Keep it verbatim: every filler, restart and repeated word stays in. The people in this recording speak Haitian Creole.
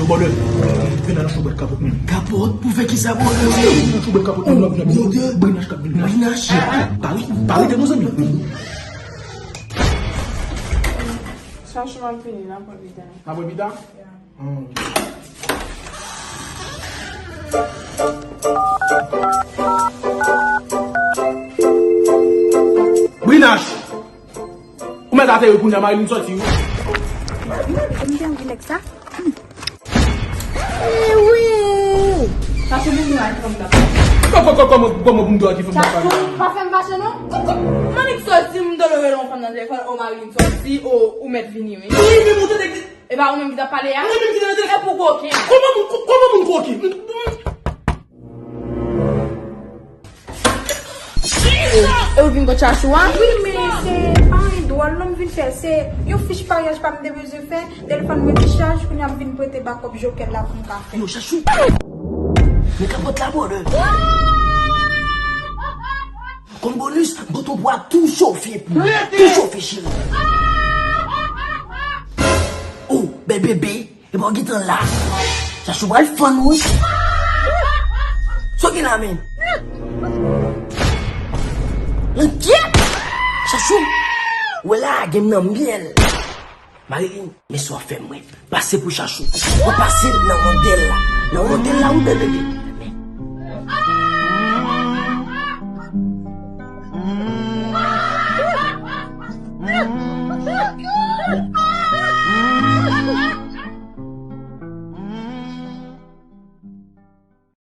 Bòdè, vin nan choubèt kapòt mwen. Kapòt? Pou fè kisa, bòdè? Vin nan choubèt kapòt mwen, nou ap vin ap bòdè. Brinach k ap vin. Brinach? Pale, pale de nou zanmi. Chachou, m ap vini, n ap pran pita. N ap pran pita? Brinach! Ou mèt ateri kounye a, Marilyn sòti wi. M te anvi nèg sa. Ewi! Sa se moun mwen ak fanm nan. Kòman, kòman, kòman pou m dòti fanm nan? Chachou, pa fè m fache non. Kòman, kòman, Manik sòti, m tande w rele yon fanm nan telefòn, o Marilyn sòti, o ou mèt vini wi. Wi, men ou tande ki E pa ou menm ki t ap pale a? Mwen menm ki te nan telefòn. E pou koken. Kòman moun, kòman moun koken? E ou vin kot Chachou a? Wi, men se pa anyen dwòl non m vin fè. Se yon fich paryaj pa m te bezwen fè. Telefòn mwen te chaj, kounye a m vin prete bakòp jokèt la pou m ka fè. Yo, Chachou. Men kapòt la, bòdè. Kòm bonis, m pote yon bwa tou chofe pou ou. Tou chofe, cheri. Oh, bèl bebe, epa w gentan la. Chachou pral fann ou wi. Sa w gen la menm? Langyèt! Chachou, ou wè la, gen m nan myèl. Marilyn, men sa w ap fè mwen. Pase pou Chachou. Ou pase nan wondèl la. Nan wondèl la, wi, bèl bebe.